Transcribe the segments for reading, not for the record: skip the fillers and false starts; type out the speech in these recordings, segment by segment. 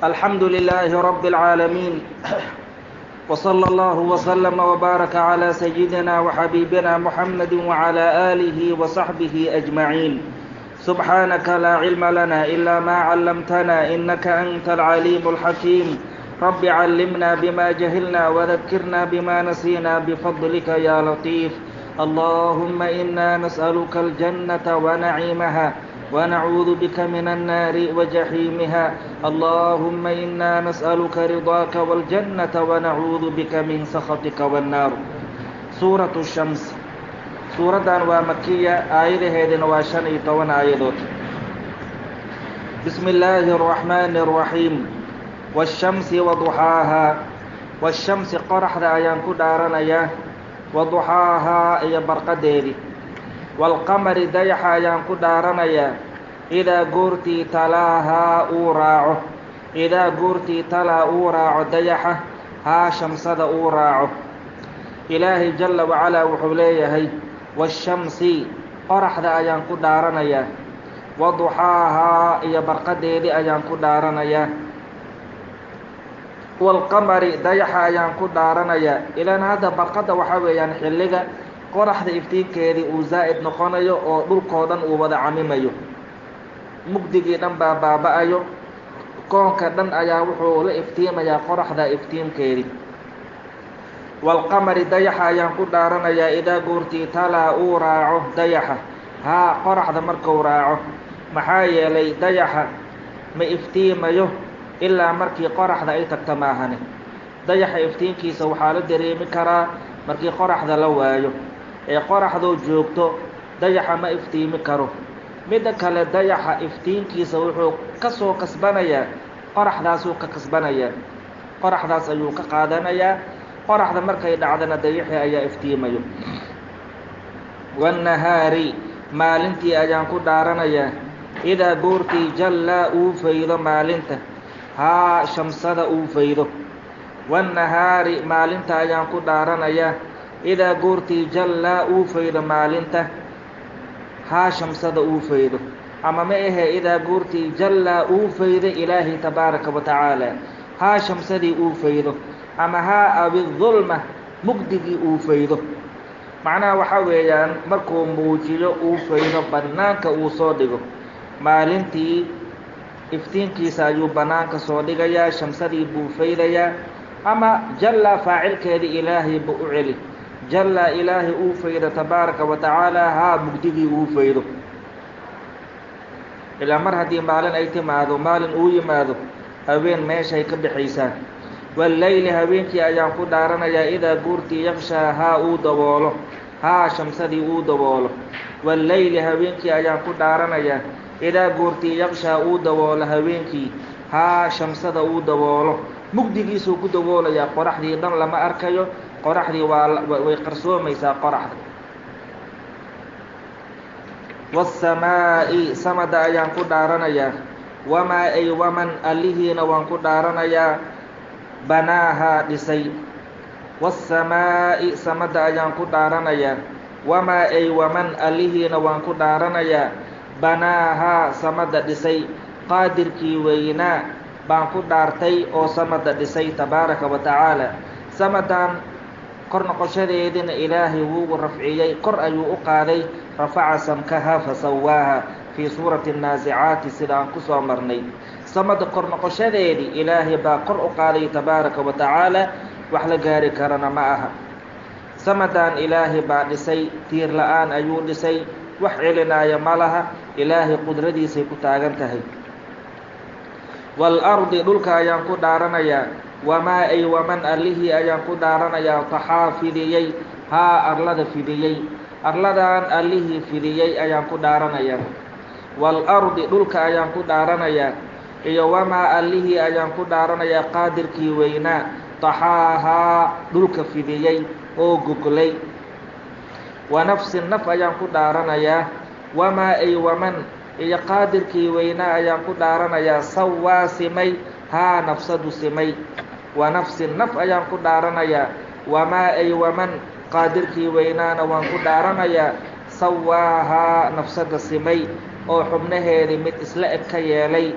الحمد لله رب العالمين، وصلى الله وسلم وبارك على سيدنا وحبيبنا محمد وعلى آله وصحبه أجمعين. سبحانك لا علم لنا إلا ما علمتنا إنك أنت العليم الحكيم. رب علمنا بما جهلنا وذكرنا بما نسينا بفضلك يا لطيف. اللهم إنا نسألك الجنة ونعيمها، ونعوذ بك من النار وجحيمها. اللهم إنا نسألك رضاك والجنة ونعوذ بك من سخطك والنار. سورة الشمس، suuraddan waa makiya، aayadaheedina waa 15 aayadood. Bismi illaahi araxmaani araxiim. Waashamsi waduxaahaa. Washamsi, qoraxda ayaan ku dhaaranayaa, waduxaahaa, iyo barqadeedii. Waalqamari, dayaxa ayaan ku dhaaranayaa, idaa goortii talaahaa uu raaco, idaa goortii talaa uu raaco dayaxa haa shamsada uu raaco. Ilaahay jalla wacalaa wuxuu leeyahay: washamsi, qoraxda ayaan ku dhaaranayaa, waduxaahaa, iyo barqadeedii ayaan ku dhaaranayaa, waalqamari, dayaxa ayaan ku dhaaranayaa. Ilaan hadda barqadda waxaa weeyaan xilliga qoraxda iftiinkeedii uu zaa'id noqonayo oo dhulkoo dhan uu wada camimayo, mugdigii dhan baa baaba-ayo, koonka dhan ayaa wuxuu la iftiimayaa qoraxda iftiinkeedii. Waalqamari, dayaxa ayaan ku dhaaranayaa, idaa goortii talaa uu raaco dayaxa haa qoraxda markuu raaco. Maxaa yeelay dayaxa ma iftiimayo ilaa markii qoraxda ay tagto maahane. Dayaxa iftiinkiisa waxaa la dareemi karaa markii qoraxda la waayo. Ee qoraxdoo joogto dayaxa ma iftiimi karo. Midda kale, dayaxa iftiinkiisa wuxuu ka soo kasbanayaa qoraxdaasuu ka kasbanayaa, qoraxdaas ayuu ka qaadanayaa. Qoraxda markay dhacdana dayaxii ayaa iftiimayo. Wannahaari, maalintii ayaan ku dhaaranayaa, idaa goortii jallaa uu faydo maalinta haa shamsada uu faydo. Wannahaari, maalinta ayaan ku dhaaranayaa, idaa goortii jallaa uu faydo maalinta haa shamsada uu faydo. Ama ma ahe, idaa goortii jallaa uu faydo Ilaahay tabaaraka wa tacaala haa shamsadii uu faydo, ama haa awidulma, mugdigii uu faydo. Macnaha waxaa weeyaan markuu muujiyo, uu faydo, bannaanka uu soo dhigo maalintii, iftiinkiisa ayuu bannaanka soo dhigayaa, shamsadii buu faydayaa. Ama jallaa faacilkeedii Ilaahay buu u celi, jallaa Ilaahay uu faydo tabaaraka wa tacaala haa mugdigii uu faydo. Ilaa mar haddii maalin ay timaado, maalin uu yimaado, haween meeshay ka bixaysaa. Walleyli, habeenkii ayaan ku dhaaranayaa, idaa goortii yakshaa haa uu daboolo haa shamsadii uu daboolo. Walleyli, habeenkii ayaan ku dhaaranayaa, idaa goortii yakshaa uu daboolo habeenkii haa shamsada uu daboolo. Mugdigiisuu ku daboolayaa, qoraxdii dhan lama arkayo, qoraxdii waa way qarsoomaysaa qoraxda. Wasamaa'i, samada ayaan ku dhaaranayaa, wamaa ay waman, allihiina waan ku dhaaranayaa banaahaa dhisay. Wasamaa'i, samada ayaan ku dhaaranayaa, wamaa ay waman, allihiina waan ku dhaaranayaa banaahaa samada dhisay. Qaadirkii weynaa baan ku dhaartay oo samada dhisay tabaaraka wa tacaala. Samadan kor noqoshadeedina Ilaahay wuugu rafciyey, kor ayuu u qaaday, rafaca samkaha fasawaaha fii suurati annaasicaati, sidaan ku soo marnay. Samada kor noqoshadeedii Ilaahay baa kor u qaaday tabaaraka wa tacaala, wax la gaari karana ma aha. Samadan Ilaahay baa dhisay, tiir la-aan ayuu dhisay, wax celinaayo ma laha, Ilaahay qudradiisay ku taagan tahay. Waalardi, dhulka ayaan ku dhaaranayaa, wamaa ay waman, allihii ayaan ku dhaaranayaa taxaa fidiyey haa arlada fidiyey. Arladan allihii fidiyey ayaan ku dhaaranayaa. Waalardi, dhulka ayaan ku dhaaranayaa, iyo wamaa, allihii ayaan ku dhaaranayaa qaadirkii weynaa taxaahaa dhulka fidiyey oo goglay. Wa nafsin, naf ayaan ku dhaaranayaa, wamaa ay waman, iyo qaadirkii weynaa ayaan ku dhaaranayaa sawaa simay haa nafsadu simay. Wa nafsin, naf ayaan ku dhaaranayaa, wamaa ay waman, qaadirkii weynaana waan ku dhaaranayaa sawaahaa nafsada simay oo xubnaheedii mid isla eg ka yeelay.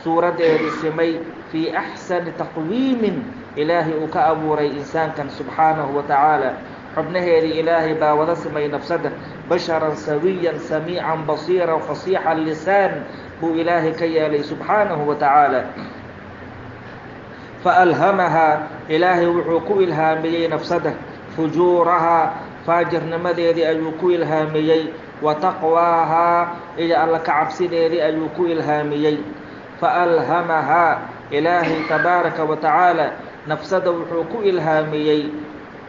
Suuraddeedii simay, fii axsani taqwiimin, Ilaahay uu ka abuuray insaankan subxaanahu wa tacaala. Xubnaheedii Ilaahay baa wada simay nafsadda. Basharan sawiyan, samiican basiiran, fasiixa lisaan buu Ilaahay ka yeelay subxaanahu wa tacaala. Faalhamahaa, Ilaahay wuxuu ku ilhaamiyey nafsadda fujuurahaa, faajirnimadeedii ayuu ku ilhaamiyey, wa taqwaahaa, iyo Alla ka cabsideedii ayuu ku ilhaamiyey. Faalhamahaa, Ilaahay tabaaraka wa tacaala nafsadda wuxuu ku ilhaamiyey,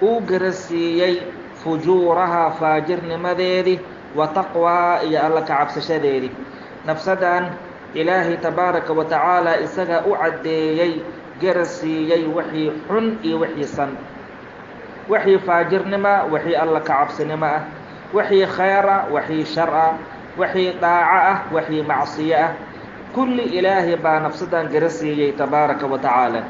uu garasiiyey fujuurahaa, faajirnimadeedii, wa taqwaa, iyo Alla ka cabsashadeedii. Nafsaddan Ilaahay tabaaraka wa tacaala isagaa u caddeeyey, garasiiyey wixii xun iyo wixii san, wixii faajirnima, wixii Alla ka cabsinimo ah, wixii khayr ah, wixii shar ah, wixii dhaaco ah, wixii macsiyo ah. Kulli Ilaahay baa nafsaddan garasiiyey tabaaraka wa tacaala.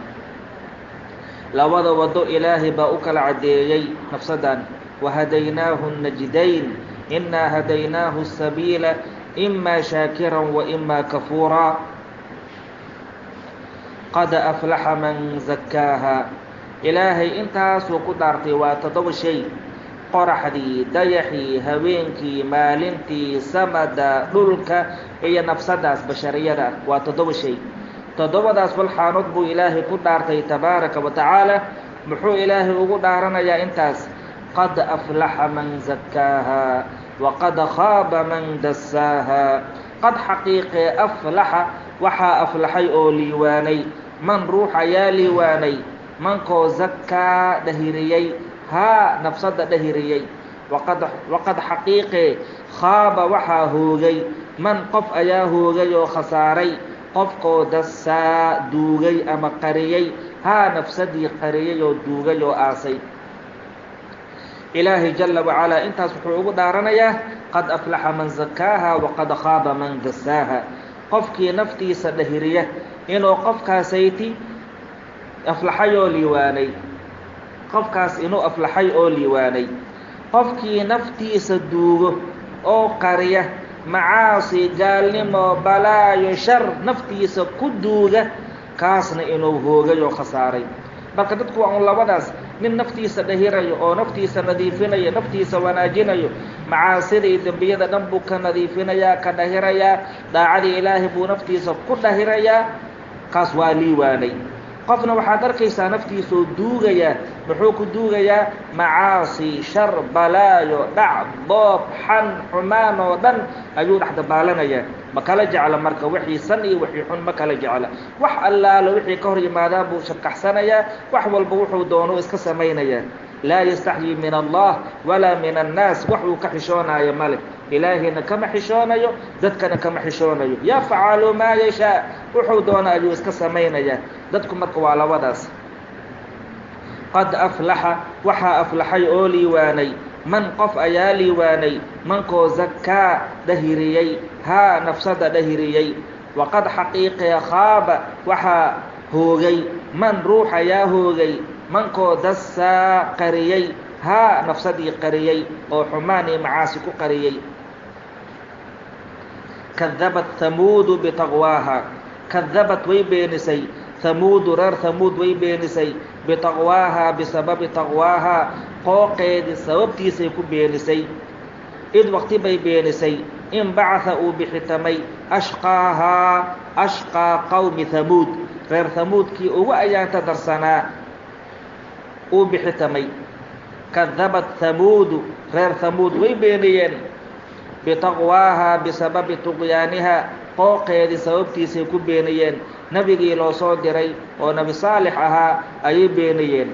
Labada waddo Ilaahay baa u kala caddeeyey nafsaddan. Wahadaynaahu najdayn, innaa hadaynaahu sabiila imaa shaakiran wa imaa kafuuraa. Qad aflaxa man zakkaaha. Ilaahay intaasuu ku dhaartay, waa 7 shay: qoraxdii, dayaxii, habeenkii, maalintii, samada, dhulka iyo nafsadaas bashariyada ah. Waa 7 shay. Toddobadaas walxaanood buu Ilaahay ku dhaartay tabaaraka wa tacaala. Muxuu Ilaahay ugu dhaaranayaa intaas? Qad aflaxa man zakkaaha waqad khaaba man dasaaha. Qad xaqiiqee, aflaxa waxaa aflaxay oo liiwaanay, man ruux ayaa liiwaanay, mankoo zakkaa dhahiriyey haa, nafsadda dhahiriyey. Waqad xaqiiqee, khaaba waxaa hoogay, man qof ayaa hoogay oo khasaaray, qofkoo dasaa duugay ama qariyey haa, nafsadii qariyey oo duugay oo aasay. Ilaahay jala wacalaa intaas wuxuu ugu dhaaranayaa qad aflaxa man zakaaha waqad khaaba man dasaaha. Qofkii naftiisa dhahiriya inuu qofkaasayti aflaxay oo liiwaanay, qofkaas inuu aflaxay oo liiwaanay. Qofkii naftiisa duugo oo qariya, macaasi, gaalnimo, balaayo, shar naftiisa ku duuga, kaasna inuu hoogay oo khasaaray. Marka dadku waa un labadaas nin: naftiisa dhahirayo oo naftiisa nadiifinayo, naftiisa wanaajinayo, macaasida iyo dembiyada dhan buu ka nadiifinayaa, ka dhahirayaa, daacadii Ilaahay buu naftiisa ku dhahirayaa, kaas waa liiwaanay. Qofna waxaad arkaysaa naftiisoo duugayaa. Muxuu ku duugayaa? Macaasi, shar, balaayo, dhac, boob, xan, xumaan oo dhan ayuu dhex dabaalanayaa. Ma kala jecla marka wixii san iyo wixii xun, ma kala jecla. Wax allaalo wixii ka hor yimaadaan buu shabkaxsanayaa, wax walba wuxuu doono iska samaynayaa. Laa yastaxyii min Allah walaa min annaas. Wax uu ka xishoonaayo male. Ilaahayna kama xishoonayo, dadkana kama xishoonayo. Yafcalu maa yashaa, wuxuu doono ayuu iska samaynayaa. Dadku marka waa labadaas. Qad aflaxa waxaa aflaxay oo liiwaanay, man qof ayaa liiwaanay, mankoo zakaa dhahiriyey haa, nafsada dhahiriyey. Waqad xaqiiqee, khaaba waxaa hoogay, man ruux ayaa hoogay, mankoo dasaa qariyey haa, nafsadii qariyey oo xumaan iyo macaasi ku qariyey. Kadabat Hamuudu bitaqwaaha. Kadabat way beenisay, Hamuudu, reer Hamuud way beenisay, bitaqwaaha, bisababi taqwaaha, qooqeedii sababtiisay ku beenisay. Id waqti bay beenisay inbacatha uu bixitamay ashqaahaa, ashqaa qowmi Hamuud, reer Hamuudkii ugu ayaanta darsanaa uu bixitamay. Kadabat Hamuudu, reer Hamuud way beeniyeen, bitaqwaaha, bisababi tuqyaaniha, qooqeedii sababtiisay ku beeniyeen. Nebigii loo soo diray oo Nebi Saalix ahaa ayay beeniyeen.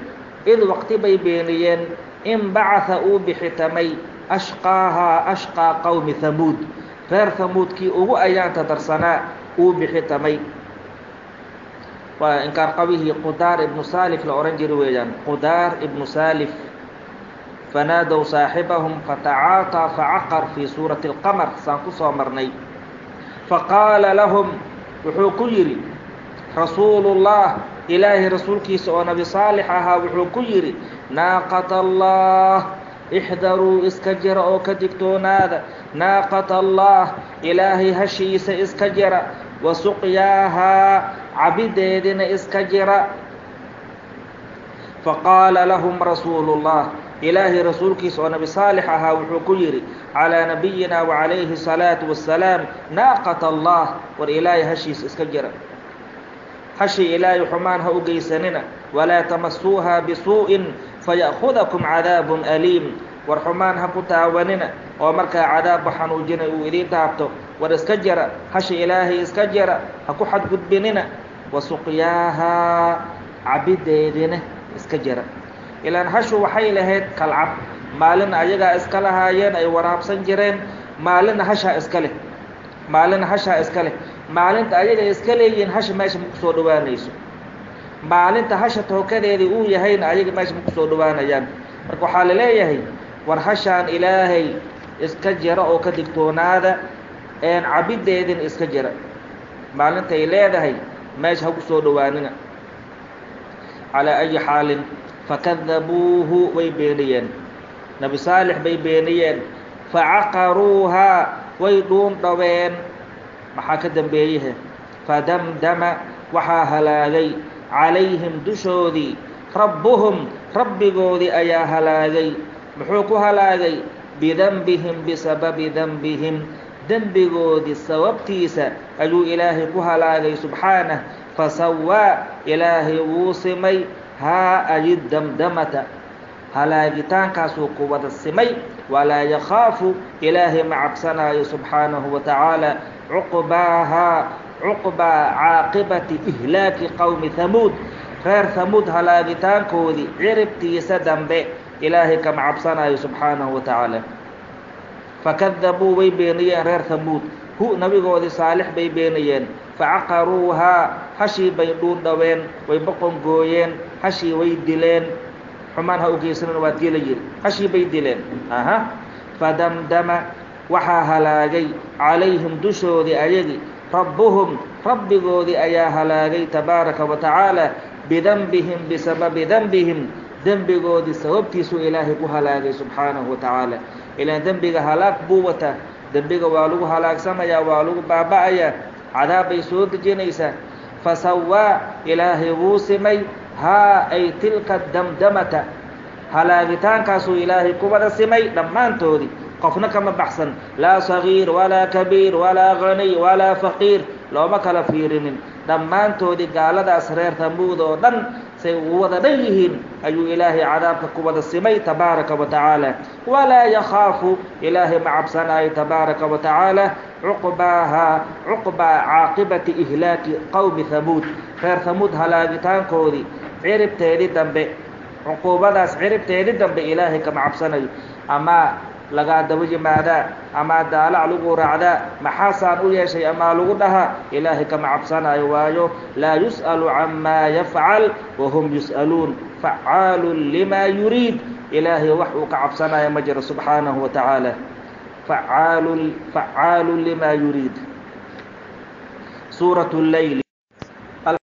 Id waqti bay beeniyeen inbacatha uu bixitamay ashqaahaa, ashqaa qowmi Hamuud, reer Hamuudkii ugu ayaanta darsanaa uu bixitamay. Waa inkaar qabihii Qudaar ibnu Saalif la odhan jiri weeyaan, Qudaar ibnu Saalif. Fanaadow saaxibahum fatacaataa facaqar, fii suurati alqamar saan ku soo marnay. Faqaala lahum, wuxuu ku yidhi rasuulullah, Ilaahay rasuulkiisa oo Nebi Saalix ahaa, wuxuu ku yidhi: naaqata Allah ixdaruu, iska jira oo ka digtoonaada, naaqata Allah, Ilaahay hashiisa iska jira. Wa suqyaahaa cabideedina iska jira. Faqaala lahum rasuulullah, ilaahay rasuulkiisa oo nabi saalix ahaa wuxuu ku yidhi calaa nabiyina wacalayhi salaatu wassalaam, naaqata allah, war ilaahay hashiisa iska jira, hashii ilaahay xumaan ha u geysanina. Walaa tamasuuha bisuu'in faya'khudakum cadaabun aliim, war xumaan ha ku taawanina oo markaa cadaabba xanuujinay uu idiin taabto. War iska jira hashi ilaahay, iska jira, ha ku xadgudbinina. Wa suqyaahaa cabideedina iska jira. Ilaan hashu waxay lahayd kalcab, maalina ayagaa iska lahaayeen ay waraabsan jireen, maalina hashaa iska leh, maalina hashaa iska leh. Maalinta ayaga iska leeyihiin hasha meesha ma kusoo dhawaanayso, maalinta hasha tookadeedii uu yahayna ayaga meesha ma kusoo dhawaanayaan. Marka waxaa la leeyahay war hashaan ilaahay iska jira oo ka digtoonaada, een cabideedina iska jira, maalintay leedahay meesha ha kusoo dhawaanina. Calaa ayi xaalin fakadabuuhu way beeniyeen, nabi saalix bay beeniyeen. Facaqaruuhaa way dhuun dhaween. Maxaa ka dambeeyehe? Fadamdama waxaa halaagay calayhim dushoodii rabbuhum, rabbigoodii ayaa halaagay. Muxuu ku halaagay? Bidanbihim, bisababi danbihim, dembigoodii sababtiisa ayuu ilaahay ku halaagay subxaanah. Fasawaa ilaahay wuu simay haa ay damdamata, halaagitaankaasuu ku wada simay. Walaa yakhaafu ilaahay ma cabsanaayo subxaanahu wa tacaala cuqbaahaa, cuqbaa caaqibati ihlaaki qowmi hamuud, reer hamuud halaagitaankoodii ciribtiisa dambe ilaahay kama cabsanaayo subxaanahu wa tacaala. Fakadabuu way beeniyeen reer hamuud hu nabigoodii saalix bay beeniyeen. Facaqaruuhaa hashii bay dhuun dhaween, way boqongooyeen, hashii way dileen. Xumaan ha u geysanin waa dila yiri, hashii bay dileen. Aha, fadamdama waxaa halaagay calayhim dushoodii ayagii rabbuhum, rabbigoodii ayaa halaagay tabaaraka wa tacaala bidanbihim, bisababi danbihim, dembigoodii sababtiisuu ilaahay ku halaagay subxaanahu wa tacaala. Ilaan dembiga halaag buu wataa, dembiga waa lagu halaagsamayaa, waa lagu baaba'ayaa, cadaab bay soo dejinaysaa. Fasawaa ilaahay wuu simay haa ay tilka damdamata, halaagitaankaasuu ilaahay ku wada simay dhammaantoodii, qofna kama baxsan, laa sagiir walaa kabiir walaa ghaniy walaa faqiir, looma kala fiirinin. Dhammaantoodii gaaladaas reer hamuud oo dhan say u wada dhan yihiin ayuu ilaahay cadaabka ku wada simay tabaaraka wa tacaala. Walaa yakhaafu ilaahay ma cabsanaayo tabaaraka wa tacaala cuqbaahaa, cuqbaa caaqibati ihlaaki qowmi hamuud, reer hamuud halaagitaankoodii ciribteedii dambe, cuquubadaas ciribteedii dambe ilaahay kama cabsanayo. Amaa lagaa daba yimaadaa, amaa daalac lagu raacdaa, maxaasaan u yeeshay amaa lagu dhahaa, ilaahay kama cabsanayo. Waayo laa yus'alu camaa yafcal wahum yus'aluun, facaalun limaa yuriid, ilaahay wax uu ka cabsanayo ma jiro subxaanahu wa tacaala. Facaalun limaa yuriid. Suurat leyl.